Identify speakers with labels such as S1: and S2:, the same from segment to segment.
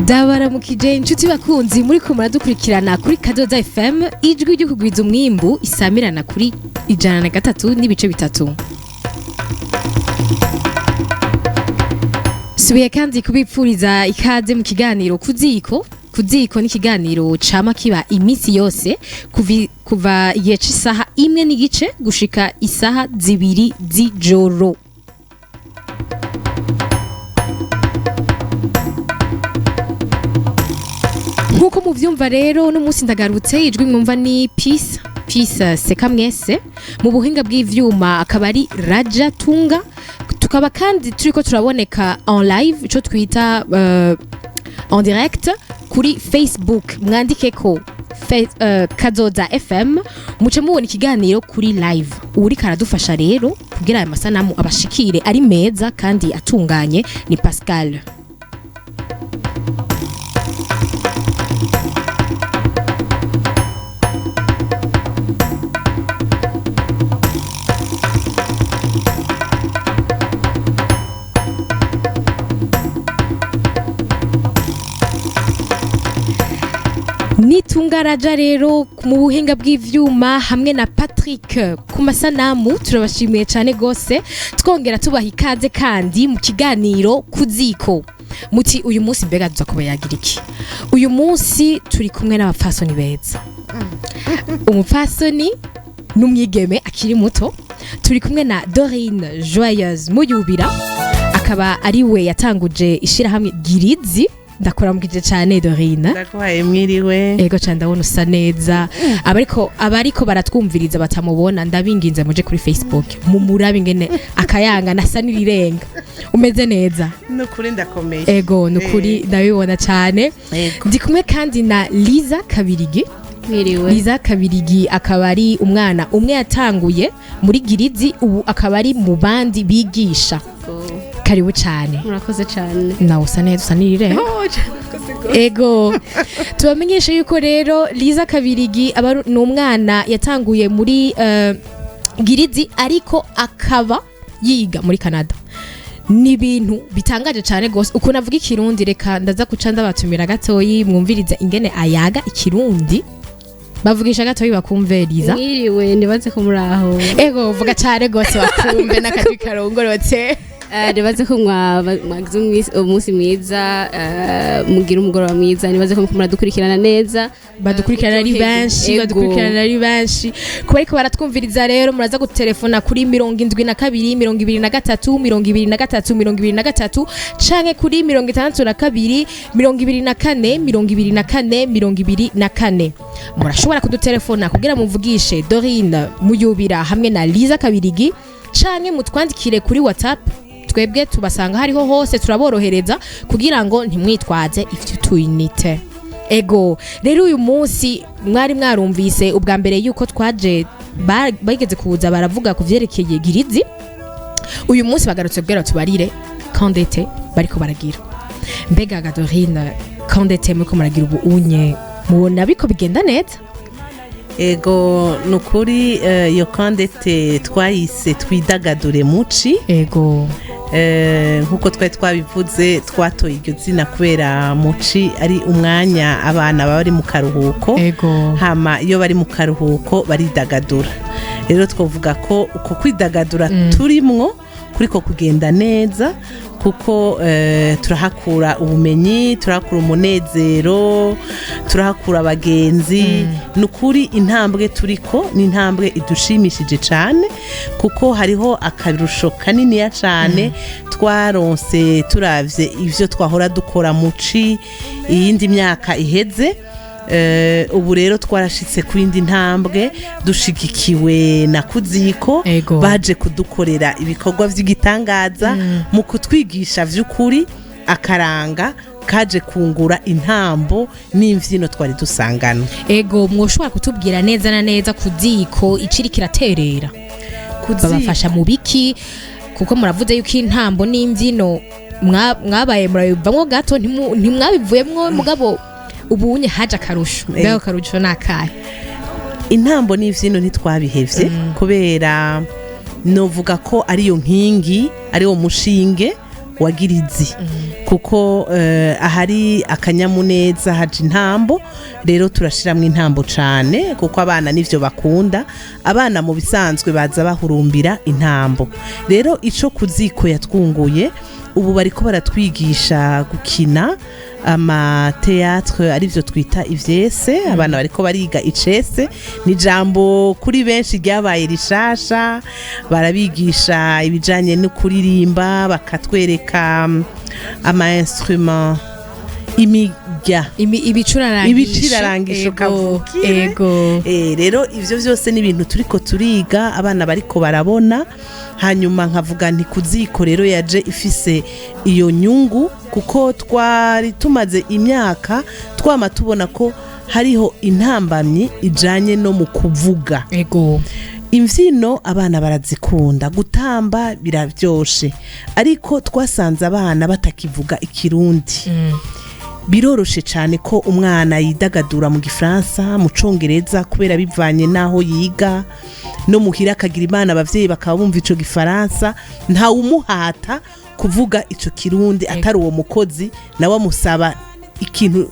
S1: Ndabaramukije inshuti bakunzi muri ko muradukurikirana kuri Kadoza FM, ijwi ryo kugwiza umwimbu, isamirana kuri 103.3. Subiye kandi kubipfuriza ikaze mu kiganiro Kuziko. Kuziko ni ikiganiro cama kiba iminsi yose kuva igihe c'isaha 1:15 gushika isaha 2 z'ijoro. Nkuko muvyumva rero, no munsi ndagarutse, ijwi mwumva ni Peace Peace Seka mwese, mu buhinga bw'ivyuma akaba ari Raja Tunga. Tukaba kandi turiko turaboneka en live, ico twita en direct kuri Facebook. Mwandike ko Kazoza FM, muce mubona ikiganiro kuri live. Uwuriko aradufasha rero kugira aya masanamu abashikire ari meza kandi atunganye ni Pascal. Nitunga Raja rero mu buhinga bw'ivyuma hamwe na Patrick ku masanamu, turabashimiye cyane gose, twongera tubaha ikaze kandi mu kiganiro Kuziko. Muti uyu munsi mbega tuza kuba yagira iki? Uyu munsi turi kumwe n'abapfasoni beza, umupfasoni n'umwigeme akiri muto. Turi kumwe na Dorine Joyeuse Muyubira, akaba ari we yatanguje ishirahamwe Girizi. Ndakuramukije cyane, Dorine.
S2: Ndakuhaye mwiriwe.
S1: Ego cyane, ndabona usa neza. Abariko baratwumviriza batamubona, ndabinginze muje kuri Facebook mumurabe ingene akayanga nasa n'irirenga. Umeze neza?
S2: Nukuri ndakomeye.
S1: Ego, nukuri ndabibona cyane. Ndi kumwe kandi na Liza Kabirigi.
S3: Mwiriwe.
S1: Liza Kabirigi akaba ari umwana umwe yatanguye muri Girizi, ubu akaba ari mu bandi bigisha. Karibu cyane.
S3: Murakoze cyane.
S1: Nawe usa neza, usa n'irirenga. Ego, tubamenyeshe yuko rero Liza Kabirigi aba ni umwana yatanguye muri Girizi, ariko akaba yiga muri Canada. Ni ibintu bitangaje cyane gose ukuntu avuga ikirundi. Reka ndaza kuca ndabatumira gatoyi mwumvirize ingene ayaga ikirundi. Bavugisha gatoyi bakumve, Liza.
S3: Mwiriwe, nibaze ko muri aho.
S1: Ego, vuga cyane gose bakumve n'akajwi karongorotse.
S3: Nibaze ko mwagize umunsi mwiza, mugira umugoroba mwiza. Nibaze ko muradukurikirana neza.
S1: Badukurikirana ari benshi.
S3: Ego.
S1: Badukurikirana ari benshi. Kuba ariko baratwumviriza rero, muraza gutelefona kuri 72 23 23 23 canke kuri 62 24 24 24. Murashobora kudutelefona kugira muvugishe Dorine Muyubira hamwe na Liza Kabirigi, canke mutwandikire kuri WhatsApp. Twebwe tubasanga hariho hose, turaborohereza kugira ngo ntimwitwaze ifite. Ego rero, uyu munsi mwari mwarumvise ubwa mbere yuko twaje bageze kuza baravuga ku vyerekeye Girizi. Uyu munsi bagarutse bwera tubarire camp d'été bariko baragira. Mbega ga Dorine, camp d'été muriko muragira ubu unye, mubona biko bigenda neza?
S2: Ego, nukuri iyo camp d'été twayise Twidagadure Muci. Nkuko twari twabivuze, twatoye iryo zina kubera muci ari umwanya abana baba bari mu karuhuko. Hama iyo bari mu karuhuko baridagadura. Rero twavuga ko uko kwidagadura turimwo kuriko kugenda neza, kuko turahakura ubumenyi, turahakura umunezero, turahakura abagenzi. Ni ukuri intambwe turiko ni intambwe idushimishije cyane, kuko hariho akarusho kaniniya cyane twaronse turavye ivyo twahora dukora muci iyindi myaka iheze. Ubu rero twarashitse ku yindi ntambwe dushigikiwe na Kuziko. Baje kudukorera ibikorwa vy'igitangaza mu kutwigisha vy'ukuri akaranga kaje kungura intambo n'imvyino twari dusangana.
S1: Ego, mwoshobora kutubwira neza na neza Kuziko iciri kiraterera, babafasha mu biki? Kuko muravuze yuko intambo n'imbyino mwabaye murabivamwo gato, ntimwabivuyemwo, mugabo ubunye haje akarusho. Mbega akarusho ni akahe?
S2: Intambo n'imvyino ntitwabihevye, kubera novuga ko ariyo nkingi, ariwo mushinge. Wa Girizi, kuko ahari akanyamuneza haje intambo. Rero turashiramwo intambo cane, kuko abana nivyo bakunda. Abana mu bisanzwe baza bahurumbira intambo. Rero ico kuziko yatwunguye, ubu bariko baratwigisha gukina ama théâtre, arivyo twita ivyese. Abana bariko bariga icese, ni jambo kuri benshi ryabaye rishasha. Barabigisha ibijanye no kuririmba, bakatwereka ama instrument, imirya.
S1: Ibicurarangisho.
S2: Ibicirarangisho. Kavukire. Rero ivyo vyose ni ibintu turiko turiga, abana bariko barabona. Hanyuma nkavuga nti kuziko rero yaje ifise iyo nyungu, kuko twari tumaze imyaka twama tubona ko hariho intambamyi ijanye no mu kuvuga. Imbyino abana barazikunda, gutamba biraryoshe, ariko twasanze abana batakivuga Ikirundi. Biroroshe cyane ko umwana yidagadura mu Gifaransa, mu Congereza, kubera bivanye n'aho yiga no muhira, akagira Imana abavyeyi bakaba bumva ico Gifaransa, ntawumuhata kuvuga ico Kirundi atari uwo mukozi nawe amusaba ikintu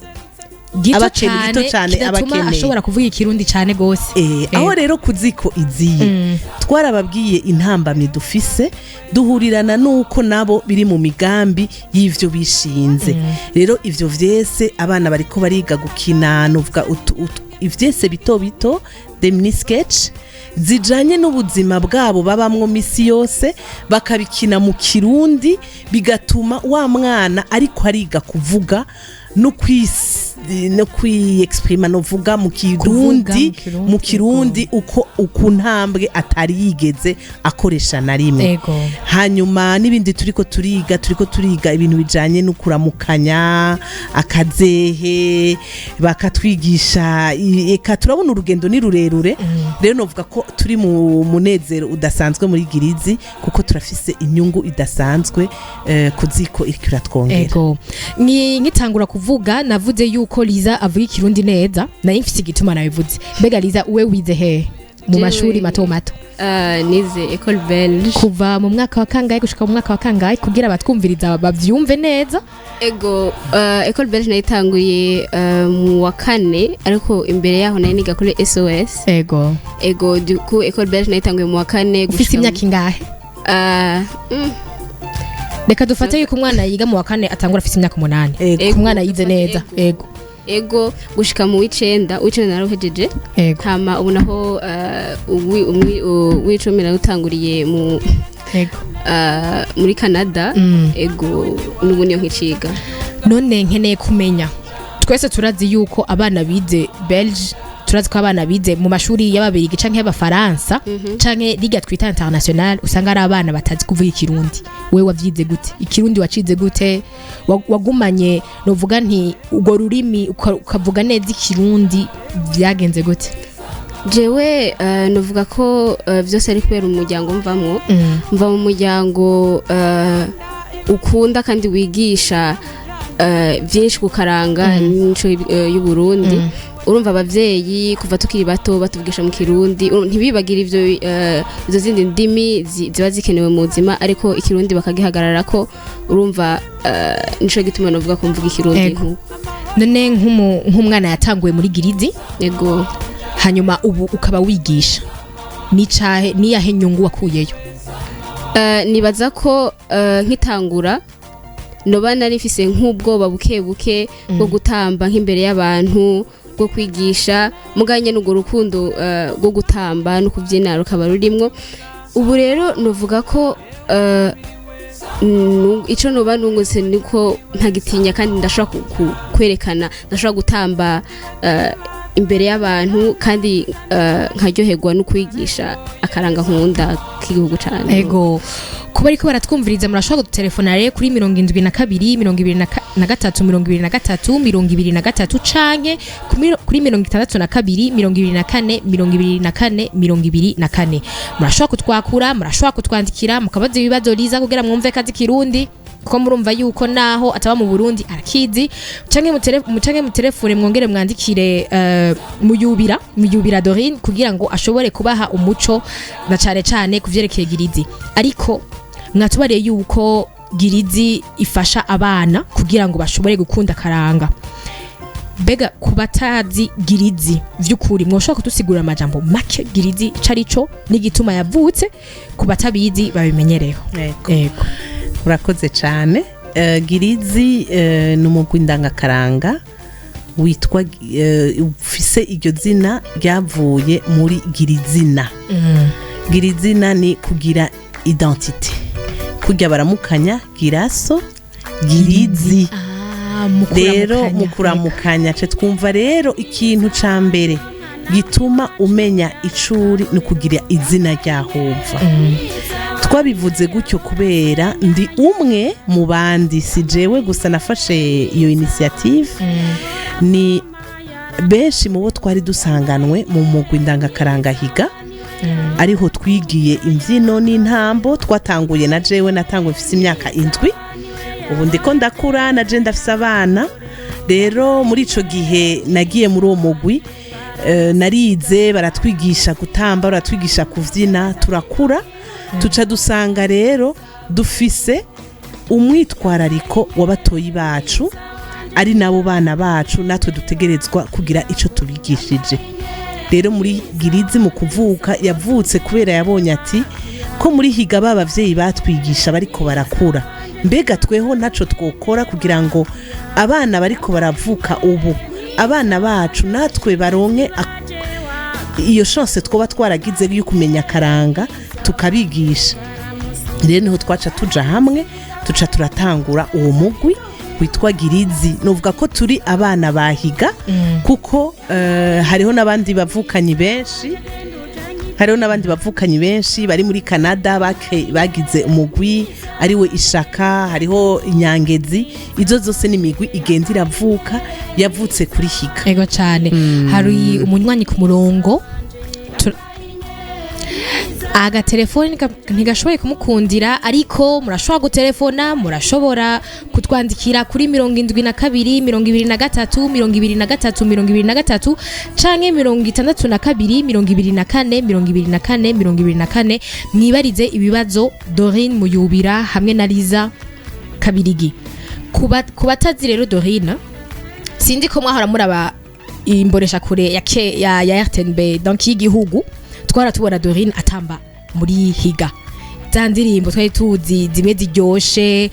S1: gito.
S2: Abakeneye, gito
S1: cane
S2: cane,
S1: kidatuma
S2: abakeneye.
S1: Ashobora kuvuga Ikirundi cane gose.
S2: Aho rero kuziko iziye, twarababwiye intambamyi dufise, duhurirana nuko nabo biri mu migambi y'ivyo bishinze. Rero ivyo vyese abana bariko bariga gukina, nuvuga ivyese bito bito, des mini sketch zijanye n'ubuzima bwabo babamwo misi yose, bakabikina mu Kirundi, bigatuma wa mwana ariko ariga kuvuga no kwiyexprima, novuga mu Kirundi.
S1: Mu Kirundi,
S2: mu Kirundi uko uku ntambwe atari yigeze akoresha na rimwe. Hanyuma n'ibindi turiko turiga ibintu bijanye no kuramukanya, akazehe, bakatwigisha eka turabona urugendo ni rurerure. Rero novuga ko turi mu munezero udasanzwe muri Girizi, kuko turafise inyungu idasanzwe, kuziko iriko iratwongera.
S1: Ego, nkitangura kuvuga navuze yuko Liza avuga Ikirundi neza, nari mfise igituma nabivuze. Mbega Liza, uwe wize hehe mu mashuri mato mato?
S3: Nize École Belge.
S1: Kuva mu mwaka wa kangahe gushika mu mwaka wa kangahe, kugira abatwumviriza bavyumve neza?
S3: Ego, École Belge nayitanguye mu wa kane, ariko imbere yaho nari niga kuri SOS. Ego, du coup École Belge nayitanguye mu wa kane.
S1: Ufise
S3: Gushika
S1: imyaka ingahe? Reka dufate yuko umwana yiga mu wa kane atangura afise imyaka 8.
S2: Ego.
S1: Ku mwana yize neza. Ego.
S3: Ego, gushika mu w'icenda. Uw'icenda narawuhejeje. Hama ubu naho uw'icumi nawutanguriye mu muri Canada. Ego, n'ubu niyo nkiciga.
S1: None nkeneye kumenya, twese turazi yuko abana bize Belge, turazi ko abana bize mu mashuri y'Ababirigi canke y'Abafaransa canke liga twita international, usanga ari abana batazi kuvuga Ikirundi. Wewe wavyize gute Ikirundi? Wacize gute? Wagumanye novuga nti urwo rurimi, ukavuga neza Ikirundi, vyagenze gute?
S3: Jewe novuga ko vyose ari kubera umuryango mvamwo. Mva mu muryango ukunda kandi wigisha vyinshi ku karanga n'imico y'Uburundi. Urumva, abavyeyi kuva tukiri bato batuvugisha mu Kirundi. Ntibibagira ivyo izo zindi ndimi ziba zikenewe mu buzima, ariko Ikirundi bakagihagararako. Urumva, nico gituma novuga ko mvuga Ikirundi.
S1: None nk'umwana yatanguye muri Girizi, hanyuma ubu ukaba wigisha, nicahe niyahe nyungu wakuyeyo?
S3: Nibaza ko nkitangura noba nari mfise nk'ubwoba buke buke bwo gutamba nk'imbere y'abantu, bwo kwigisha, muganye n'urwo rukundo rwo gutamba no kubyina rukaba rurimwo. Ubu rero novuga ko ico noba nungutse niko ntagitinya, kandi ndashobora kwerekana, ndashobora gutamba imbere y'abantu, kandi nkaryoherwa no kwigisha akaranga nkunda k'igihugu cane.
S1: Ego, kuba ariko baratwumviriza, murashobora kudutelefona rero kuri 72 23 23 23, canke kuri 62 24 24 24. Murashobora kutwakura, murashobora kutwandikira, mukabaza ibibazo Liza kugira mwumve kazi Kirundi, kuko murumva yuko naho ataba mu Burundi arakizi, canke mutelefone, mwongere mwandikire Muyubira Dorine, kugira ngo ashobore kubaha umuco na cane cane kuvyerekeye Girizi. Ariko mwatubariye yuko Girizi ifasha abana kugira ngo bashobore gukunda karanga. Mbega ku batazi Girizi vy'ukuri, mwoshobora kudusigurira amajambo make Girizi carico n'igituma yavutse, ku batabizi babimenyereho?
S2: Yego.
S1: Ego.
S2: Urakoze cyane. Girizi ni umugwi ndangakaranga witwa ufise iryo zina ryavuye muri girizina. Girizina ni kugira identité, kurya baramukanya giraso girizi.
S1: Ah, mu
S2: Rero
S1: kuramukanya.
S2: mu kuramukanya ce twumva rero ikintu ca mbere gituma umenya icuri ni ukugira izina ryahova. Twabivuze gutyo kubera ndi umwe mu bandi, si jewe gusa nafashe iyo initiative, ni benshi mu bo twari dusanganwe mu mugwi ndangakaranga Higa, ariho twigiye imbyino n'intambo. Twatanguye na jewe natanguye mfise imyaka 7, ubu ndiko ndakura na je ndafise abana. Rero muri ico gihe nagiye muri uwo mugwi, narize, baratwigisha gutamba, baratwigisha kuvyina, turakura, tuca dusanga rero dufise umwitwarariko w'abatoyi bacu, ari nabo bana bacu, natwe dutegerezwa kugira ico tubigishije. Rero muri Girizi mu kuvuka yavutse kubera yabonye ati ko muri Higa ba bavyeyi batwigisha bariko barakura, mbega tweho ntaco twokora kugira ngo abana bariko baravuka ubu, abana bacu, natwe baronke iyo chance twoba twaragize yo kumenya akaranga tukabigisha. Rero niho twaca tuja hamwe, tuca turatangura uwo mugwi witwa Girizi. Novuga ko turi abana bahiga, kuko hariho n'abandi bavukanyi benshi, hariho n'abandi bavukanyi benshi bari muri Canada bagize umugwi ariwe Ishaka, hariho Inyangezi. Izo zose ni imigwi igenda iravuka, yavutse kuri Higa.
S1: Ego cyane. Hari umunywanyi ku murongo. Agatelefoni ntigashoboye kumukundira, ariko murashobora gutelefona, murashobora kutwandikira kuri 72 23 23 23 canke 62 24 24 24, mwibarize ibibazo Dorine Muyubira hamwe na Liza Kabirigi. Ku batazi rero Dorine, sinzi ko mwahora muraba imbonesha kure ya RTNB, donc y'igihugu, twara tubona Dorine atamba muri Higa za ndirimbo twari tuzi zimwe ziryoshe.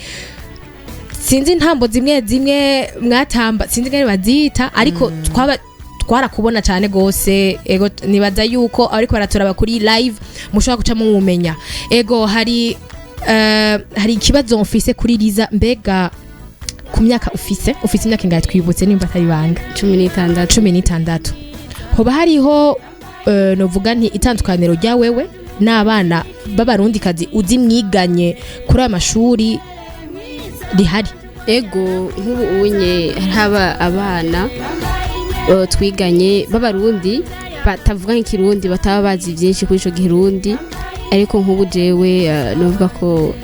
S1: Sinzi intambo zimwe zimwe mwatamba, sinzi ngene bazita, ariko twaba twarakubona cyane gose. Ego, nibaza yuko ariko baraturaba kuri live mushobora guca mumumenya. Ego, hari ikibazo mfise kuri Liza. Mbega ku myaka ufise imyaka ingahe? Twibutse nimba atari banga.
S3: 16.
S1: 16. Hoba hariho novuga nti itandukaniro rya wewe n'abana b'abarundikazi uzi mwiganye kuri aya mashuri rihari?
S3: Ego, nk'ubu unye haba abana twiganye b'abarundi batavuga nk'ikirundi, bataba bazi byinshi kuri ico girundi, ariko nk'ubu jewe novuga ko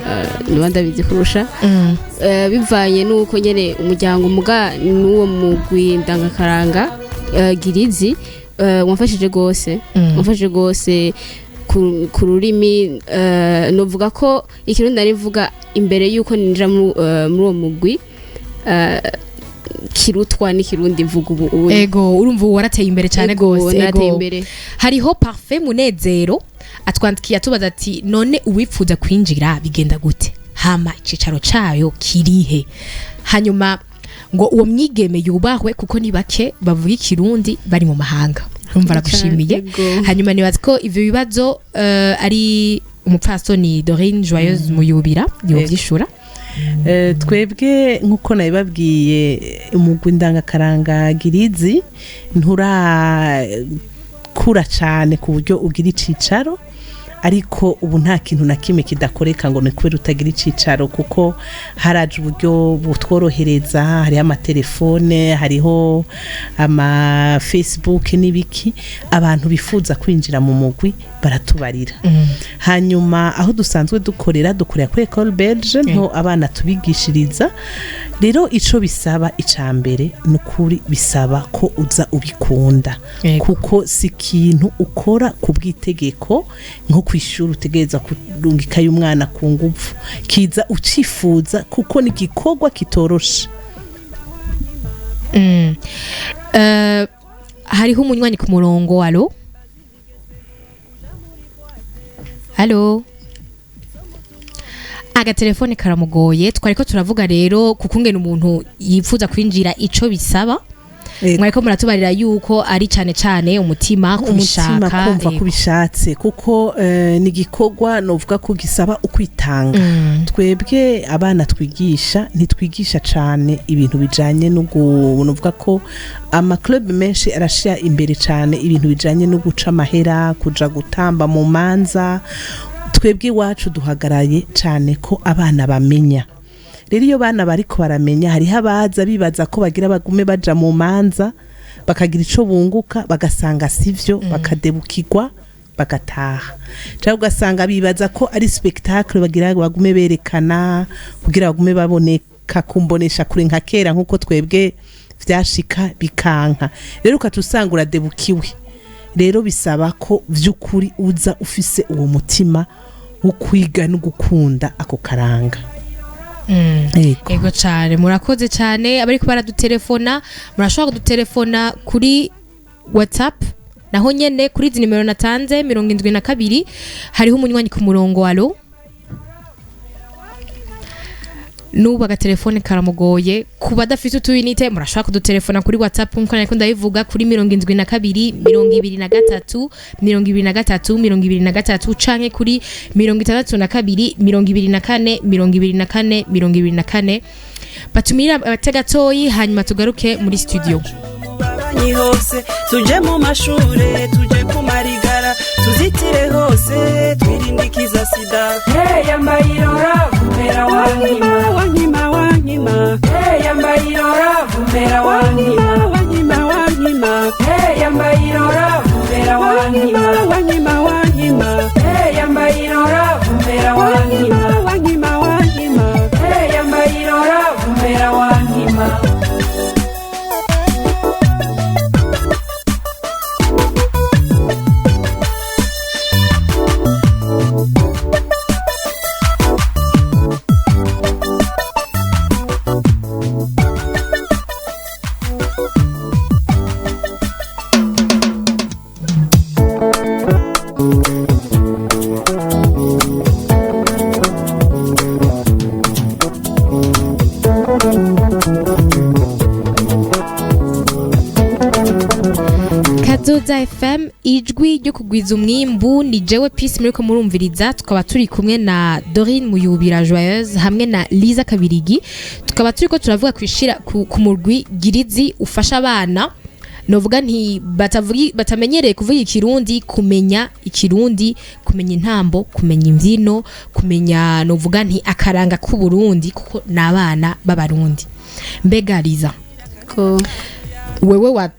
S3: noba ndabizi kurusha, bivanye n'uko nyene umuryango muga n'uwo mugwi ndangakaranga Girizi wamfashije gose, wamfashije gose ku rurimi. Novuga ko ikirundi nari mvuga imbere yuko ninjira muri uwo mugwi kirutwa n'ikirundi mvuga ubu.
S1: Ego, urumva ubu warateye imbere cyane
S3: Ego,
S1: gose.
S3: narateye
S1: Ego.
S3: imbere.
S1: Hariho Parfait Munezero atwandikiye atubaza ati: "None uwipfuza kwinjira bigenda gute? Hama icicaro cayo kirihe?" Hanyuma ngo uwo mwigeme yubahwe kuko ni bake bavuga ikirundi bari mu mahanga. Urumva aragushimiye.
S3: Ego.
S1: Hanyuma nibaza ko ivyo bibazo ari umupfasoni Dorine Joyeuse Muyubira yovyishura.
S2: Twebwe nk'uko nabibabwiye, umugwi ndangakaranga Girizi nturakura cyane ku buryo ugira icicaro, ariko ubu nta kintu na kimwe kidakoreka ngo ni kubera utagira icicaro, kuko haraje uburyo butworohereza, hariho amatelefone, hariho ama Facebook n'ibiki. Abantu bifuza kwinjira mu mugwi baratubarira. Hanyuma aho dusanzwe dukorera, dukorera kuri Ecole Belge, nto abana tubigishiriza. Rero ico bisaba, ica mbere ni ukuri bisaba ko uza ubikunda, kuko si ikintu ukora ku bw'itegeko nko ku ishuri utegereza kurungikayo umwana ku nguvu, kiza ucifuza kuko ni igikorwa kitoroshe.
S1: Hariho umunywanyi ku murongo. Allo, allo? Agatelefone karamugoye. Twariko turavuga rero kukungena umuntu yifuza kwinjira, ico bisaba. Mwariko muratubarira yuko ari cane cane umutima,
S2: umutima,
S1: kubishaka.
S2: Kumva kubishatse, kuko ni igikorwa novuga ko gisaba ukwitanga. Twebwe abana twigisha, ntitwigisha cane ibintu bijanye no novuga ko ama club menshi arashira imbere cane ibintu bijanye no guca amahera, kuja gutamba mu manza. Twebwe iwacu duhagaraye cane ko abana bamenya. Rero iyo bana bariko baramenya, hariho abaza bibaza ko bagira bagume baja mu manza bakagira ico bunguka, bagasanga sivyo, bakadebukirwa bagataha, cyangwa ugasanga bibaza ko ari spectacle bagira bagume berekana kugira bagume baboneka kumbonesha kure nka kera, nkuko twebwe vyashika bikanka. Rero ukaca usanga uradebukiwe. Rero bisaba ko vy'ukuri uza ufise uwo mutima wo kwiga no gukunda ako karanga. Ego.
S1: Ego cane, murakoze cane. Abariko baradutelefona, murashobora kudutelefona kuri WhatsApp naho nyene kuri izi nimero natanze, 72. Hariho umunywanyi ku murongo. Allo? N'ubu agatelefone karamugoye. Ku badafite utuyinite, murashobora kudutelefona kuri WhatsApp nkuko nariko ndabivuga, kuri 72 23 23 23, canke kuri 62 24 24 24. Batumira abategatoyi, hanyuma tugaruke muri studio.
S4: Banyi hose, tuje mu mashure, tuje ku marigara, tuzitire hose, twirindikiza sida.
S5: Hey, yambaye irora vumera wankima.
S4: Wankima, wankima.
S5: Hey, yambaye irora vumera wankima.
S4: Wankima, wankima.
S5: Hey, yambaye irora vumera wankima.
S4: Wankima, wankima.
S5: Hey, yambaye irora vumera wankima.
S4: Wankima, wankima.
S5: Hey, yambaye irora vumera wankima.
S1: Kazoza FM, ijwi ryo kugwiza umwimbu. Ni jewe Peace muriko murumviriza. Tukaba turi kumwe na Dorine Muyubira Joyeuse hamwe na Liza Kabirigi. Tukaba turiko turavuga kwishira ku murwi Girizi ufasha abana, novuga nti batavugi, batamenyereye kuvuga ikirundi, kumenya ikirundi, kumenya intambo, kumenya imbyino, kumenya novuga nti akaranga k'Uburundi, kuko ni abana b'Abarundi. Mbega Liza,
S3: Ko
S1: wewe wa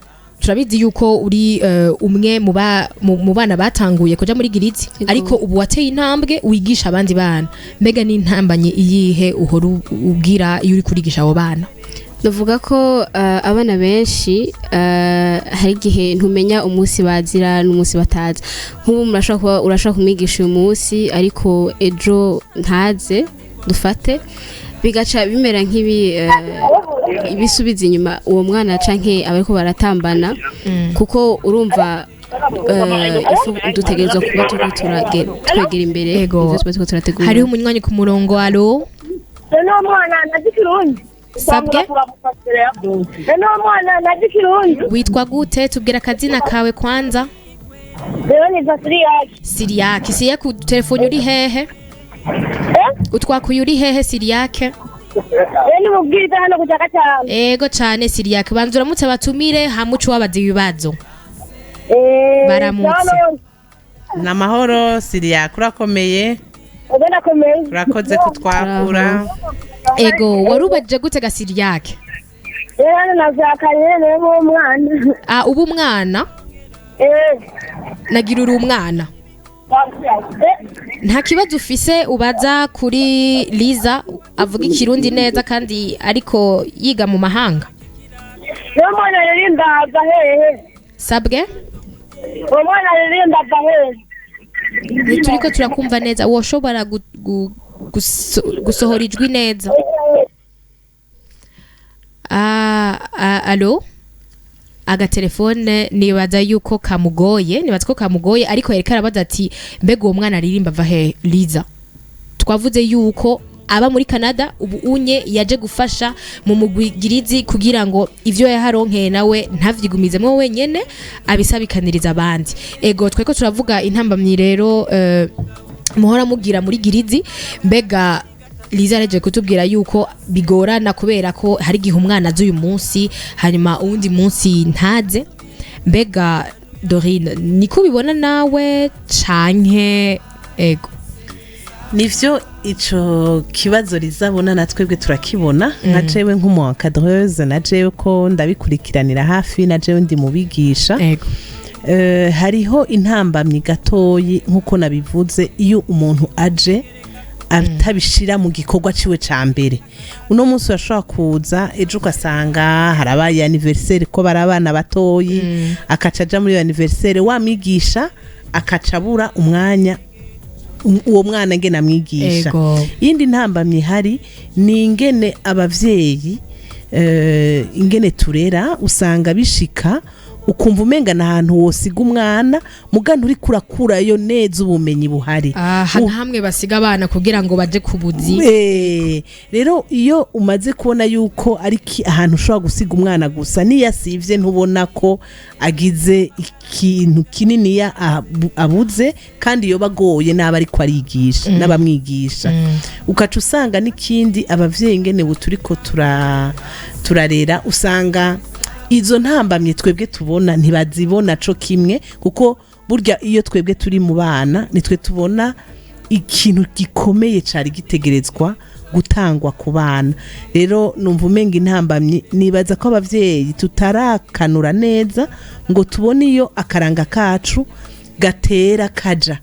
S1: turabizi yuko uri umwe mu bana batanguye kuja muri Girizi,
S3: Yego.
S1: ariko ubu wateye intambwe wigisha abandi bana. Mbega ni intambanye iyihe uhora ubwira iyo uri kurigisha abo bana?
S3: Ndavuga ko abana benshi, hari igihe ntumenya umunsi bazira n'umunsi bataza. Nk'ubu murashobora kuba urashobora kumwigisha uyu munsi, ariko ejo ntaze, dufate, bigaca bimera nk'ibi ibisubiza inyuma uwo mwana canke abariko baratambana, kuko urumva ifu dutegerezwa kuba turiko twegera imbere
S1: Ego.
S3: ivyo tuba turiko turategura.
S1: Hariho umunywanyi ku murongo. Allo?
S6: Rero mwana nazi Kirundi.
S1: Sabwe?
S6: Rero mwana nazi Kirundi.
S1: Witwa gute? Tubwira akazina kawe kwanza.
S6: Rero ni Siriyaki.
S1: Siriyake, Siriyake, telefone uri hehe?
S6: Eh?
S1: Utwakuye uri hehe, Siriyake?
S6: Rero ni mubwiriza hano ku cya gatanu.
S1: Ego cane, Siriyake, banza uramutse abatumire, hamuco wabaza ibibazo.
S6: Eh,
S1: Baramutse.
S6: sawa.
S2: Namahoro Siriya, urakomeye?
S6: Ego, ndakomeye.
S2: Urakoze kutwakura.
S1: Ego, warubajije gute ga Siriyake?
S6: Rero hano navyakanye rero umwana.
S1: Ah, ubu umwana?
S6: Eh.
S1: Nagira uri umwana.
S6: Eh,
S1: Nta kibazo ufise ubaza kuri Liza avuga ikirundi neza kandi ariko yiga mu mahanga?
S6: Rero mwana aririmba ava hehe?
S1: Sabwe?
S6: Uwo mwana aririmba ava hehe?
S1: Ntituriko turakumva neza, woshobora gusohora ijwi neza? Ah, allo, agatelefone nibaza yuko kamugoye, nibaza ko kamugoye, ariko yariko arabaza ati: "Mbega uwo mwana aririmba ava he?" Liza, twavuze yuko aba muri Canada, ubu unye yaje gufasha mu mugwi Girizi kugira ngo ivyo yaharonkeye nawe ntavyigumizemwo wenyene, abisabikaniriza abandi. Ego, tweko turavuga intambamyi rero muhora mugira muri Girizi. Mbega Liza yareje kutubwira yuko bigorana kubera ko hari igihe umwana aza uyu munsi, hanyuma uwundi munsi ntaze. Mbega Dorine, niko ubibona nawe canke? Ego.
S2: Nivyo, ico kibazo rizabona na twebwe turakibona. Nka jewe nk'umu encadreuse, na jewe ko ndabikurikiranira hafi, na jewe ndi mubigisha. Hariho intambamyi gatoyi, nk'uko nabivuze, iyo umuntu aje atabishira mu gikorwa ciwe ca mbere. Uno munsi urashobora kuza, ejo ugasanga harabaye anniversaire, ko bari abana batoyi, akaca aja muri iyo anniversaire, wamwigisha akaca abura umwanya uwo mwana ngene amwigisha. Iyindi ntambamyi ihari ni ingene abavyeyi ingene turera. Usanga bishika ukumva umenga na ahantu wosiga umwana, mugana uriko urakurayo neza ubumenyi buhari.
S1: Aha hamwe basiga abana kugira ngo baje ku buzi.
S2: Rero iyo umaze kubona yuko ari ahantu ushobora gusiga umwana gusa, niyo asivye ntubona ko agize ikintu kininiya abuze, kandi iyo bagoye n'aba ariko arigisha n'abamwigisha. Ukaca usanga n'ikindi, abavyeyi ingene ubu turiko turarera, usanga izo ntambamye twebwe tubona ntibazibona co kimwe, kuko burya iyo twebwe turi mu bana nitwe tubona ikintu gikomeye cari gitegerezwa gutangwa ku bana. Rero numva umenga intambamyi, nibaza ko abavyeyi tutarakanura neza ngo tubone iyo akaranga kacu gatera kaja,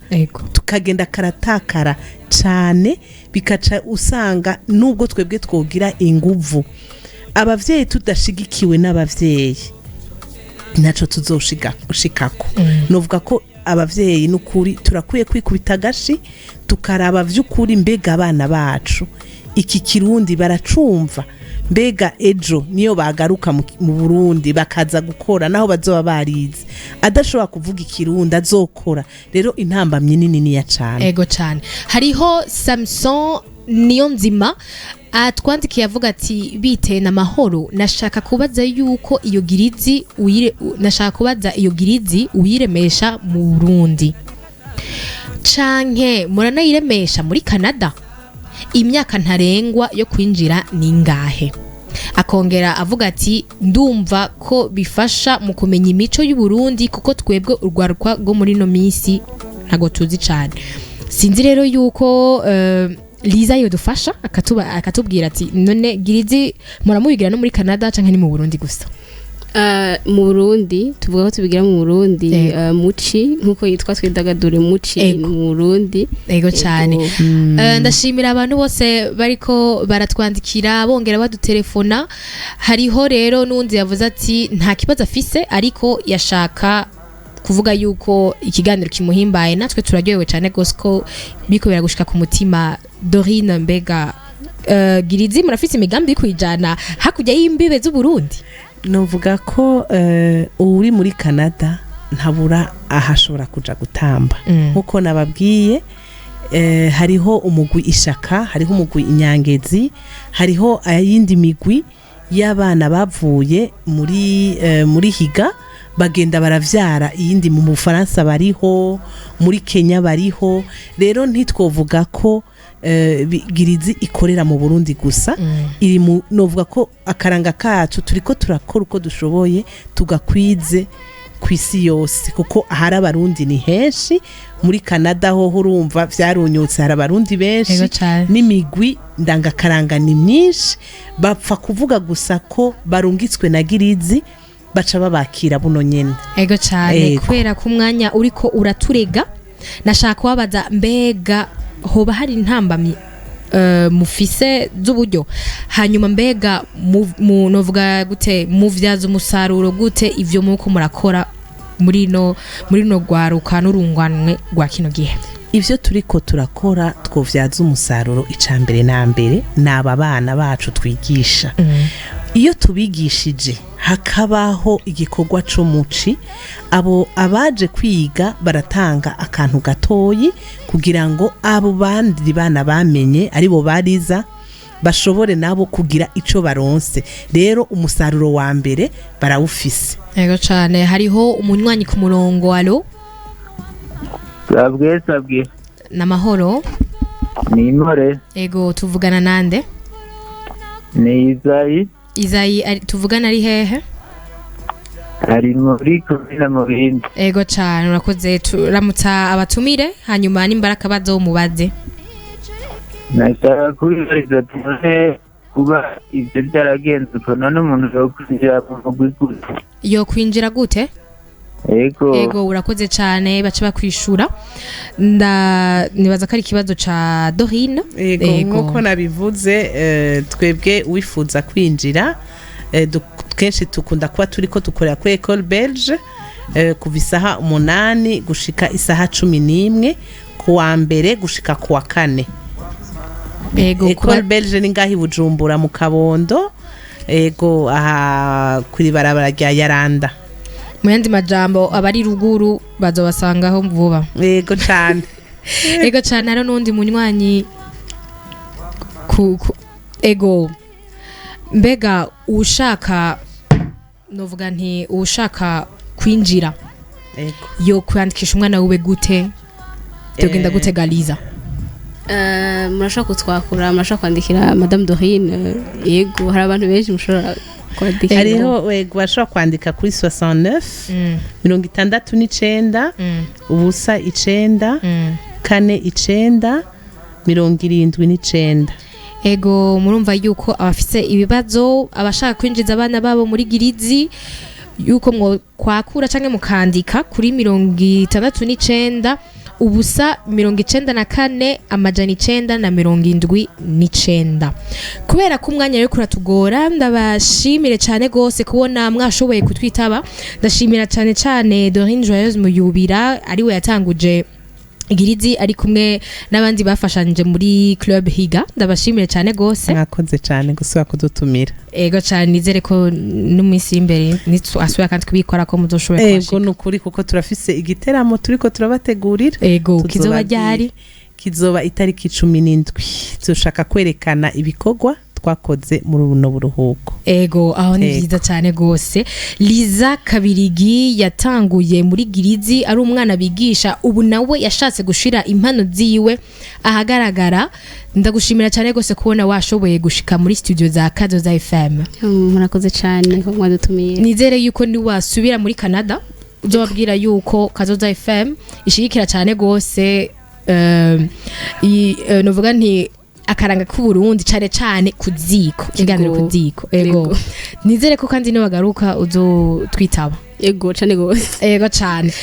S2: tukagenda karatakara cane, bikaca usanga nubwo twebwe twogira inguvu, abavyeyi tudashigikiwe n'abavyeyi ntaco tuzoshikako. Novuga ko abavyeyi n'ukuri turakwiye kwikubita agashi, tukaraba vy'ukuri: mbega abana bacu iki Kirundi baracumva? Mbega ejo niyo bagaruka mu Burundi bakaza gukora, naho bazoba barize, adashobora kuvuga Ikirundi azokora? Rero intambamyi nini niya cane.
S1: Ego cyane. Hariho Samson niyo nzima atwandikiye avuga ati: "Bite na mahoro, nashaka kubaza yuko iyo Girizi nashaka kubaza iyo Girizi uyiremesha mu Burundi canke muranayiremesha muri Canada? Imyaka ntarengwa yo kwinjira ni ingahe?" Akongera avuga ati: "Ndumva ko bifasha mu kumenya imico y'u Burundi, kuko twebwe urwaruka rwo muri no minsi ntago tuzi cyane." Sinzi rero yuko Liza yodufasha akatubwira ati: "None Girizi muramubigira no muri Canada canke ni mu Burundi gusa?"
S3: Mu Burundi, tuvuga ko tubigira mu Burundi. Muci nkuko yitwa Twidagadure Muci, mu Burundi.
S1: Ego cyane. Ndashimira abantu bose bariko baratwandikira, bongera badutelefona. Hariho rero n'undi yavuze ati nta kibazo afise, ariko yashaka kuvuga yuko ikiganiro kimuhimbaye. Natwe turaryohewe cyane rwose ko biriko biragushika ku mutima. Dorine, mbega Girizi murafise imigambi yo kuyijana hakurya y'imbibe z'Uburundi?
S2: Novuga ko uri muri Canada ntabura aho ashobora kuja gutamba. Nkuko nababwiye, hariho umugwi Ishaka, hariho umugwi Inyangezi, hariho ayindi migwi y'abana bavuye muri Higa, bagenda baravyara iyindi. Mu Bufaransa bariho, muri Kenya bariho. Rero ntitwovuga ko Girizi ikorera mu Burundi gusa. Iri mu, novuga ko akaranga kacu turiko turakora uko dushoboye tugakwize ku isi yose, kuko ahari Abarundi ni henshi. Muri Canada ho urumva vyarunyutse, hari Abarundi benshi.
S1: Ego cane.
S2: N'imigwi ndangakaranga ni myinshi. Bapfa kuvuga gusa ko barungitswe na Girizi, baca babakira buno nyene.
S1: Ego cyane. Kubera ko umwanya uriko uraturega, nashaka kubabaza: mbega hoba hari intambamyi mufise z'uburyo? Hanyuma mbega novuga gute, muvyaza umusaruro gute ivyo muko murakora? muri no rwaruka n'urunganwe rwa kino gihe?
S2: Ibyo turiko turakora twovyaza umusaruro, ica mbere na mbere ni aba bana bacu twigisha. Iyo tubigishije, hakabaho igikorwa co muci, abo abaje kwiga baratanga akantu gatoyi kugira ngo abo bandi bana bamenye, aribo bariza, bashobore nabo kugira ico baronse. Rero umusaruro wa mbere barawufise.
S1: Yego cane. Hariho umunywanyi ku murongo. Allô?
S7: Sabwe, sabwe.
S1: Namahoro?
S7: Ni intore.
S1: Ego, tuvugana nande?
S7: Ni Izayi.
S1: Izayi tuvugana ari hehe?
S7: Ari muri komine Mubindi.
S1: Ego cane, urakoze. Turamutsa abatumire, hanyuma nimbara akabazo mubaze.
S7: Nashaka kubibariza, tubone kuba ibyo byaragenze uko, none umuntu yo kwinjira mu mugwi gute?
S1: Yo kwinjira gute?
S7: Ego.
S1: Ego, urakoze cane, baca bakwishura. Nda nibaza ko ari ikibazo ca Dorine.
S2: Ego, nkuko nabivuze, twebwe wifuza kwinjira, kenshi tukunda kuba turiko dukorera kuri École Belge, kuva isaha 8 gushika isaha 11, ku wa mbere gushika ku wa kane.
S1: Ego.
S2: École Belge ni ngaho i Bujumbura mu Kabondo, ego, aha kuri barabara rya Yaranda.
S1: Mu yandi majambo, abari ruguru bazobasangaho vuba.
S2: Ego cane.
S1: Ego cane. Hariho n'uwundi munywanyi ku ego, mbega ushaka, novuga nti ushaka kwinjira yo kwandikisha umwana wiwe gute? Byogenda gute, Galiza?
S3: Murashobora kutwakura, murashobora kwandikira Madame Dorine. Yego, hari abantu benshi mushobora kwandikira.
S2: Hariho, ego, bashobora kwandika kuri 69 69 0 9 4 9 79.
S1: Ego, murumva yuko abafise ibibazo, abashaka kwinjiza abana babo muri Girizi, yuko mwo kwakura canke mukandika kuri 69 0 94 979. Kubera ko umwanya rero kuratugora, ndabashimire cyane gose kubona mwashoboye kutwitaba. Ndashimira cyane cyane Dorine Joyeuse Muyubira, ariwe yatanguje Girizi ari kumwe n'abandi bafashanyije muri Club Higa. Ndabashimire cyane gose.
S2: Mwakoze cyane gusubira kudutumira.
S1: Ego cyane, nizere ko n'umunsi y'imbere asubira kandi kubikora ko muzoshobora
S2: Ego.
S1: kuhashika.
S2: Ni ukuri, kuko turafise igiteramo turiko turabategurira.
S1: Ego, kizoba
S2: Tuzobabwira.
S1: ryari?
S2: Kizoba itariki 17. Dushaka kwerekana ibikorwa twakoze muri buno buruhuko.
S1: Ego, aho ni
S2: Ego.
S1: byiza cyane gose. Liza Kabirigi yatanguye muri Girizi ari umwana bigisha, ubu nawe yashatse gushira impano ziwe ahagaragara. Ndagushimira cyane gose kubona washoboye gushika muri studio za Kazoza FM.
S3: Murakoze cyane ko mwadutumiye.
S1: Nizere yuko niwasubira muri Canada uzobabwira yuko Kazoza FM ishigikira cyane gose, novuga nti akaranga k'Uburundi, cyane cyane ku ziko, ikiganiro
S3: Ego.
S1: ku ziko. Ego.
S3: Ego.
S1: Nizere ko kandi niwagaruka uzotwitaba.
S3: Ego cyane gose.
S1: Ego cyane.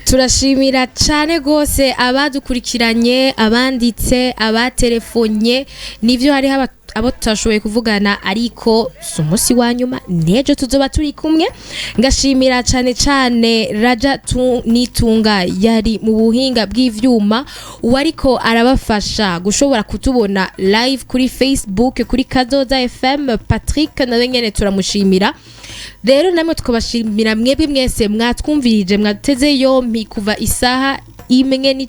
S1: Turashimira cyane gose abadukurikiranye, abanditse, abatelefonye. Nivyo, hariho abo tutashoboye kuvugana, ariko si umunsi wa nyuma, n'ejo tuzoba turi kumwe. Ngashimira cyane cyane Raja Nitunga yari mu buhinga bw'ivyuma, uwariko arabafasha gushobora kutubona live kuri Facebook kuri Kazoza FM, Patrick, nawe nyene turamushimira. Rero namwe tukabashimira mwebwe mwese mwatwumvirije, mwateze yompi kuva isaha 1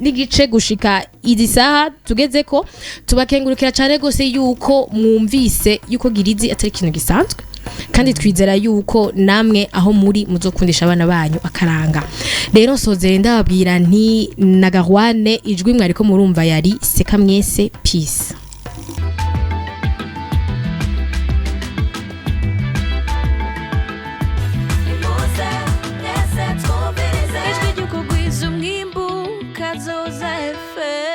S1: n'igice gushika izi saha tugeze ko. Tubakengurukira cyane rwose yuko mwumvise yuko Girizi atari ikintu gisanzwe, kandi twizera yuko namwe aho muri muzokundisha abana banyu akaranga. Rero nsozere ndababwira nti nagahwane. Ijwi mwariko murumva yari Seka Mwese. Peace.
S5: Ijwi ry'ukugwiza umwimbu, Kazoza FM.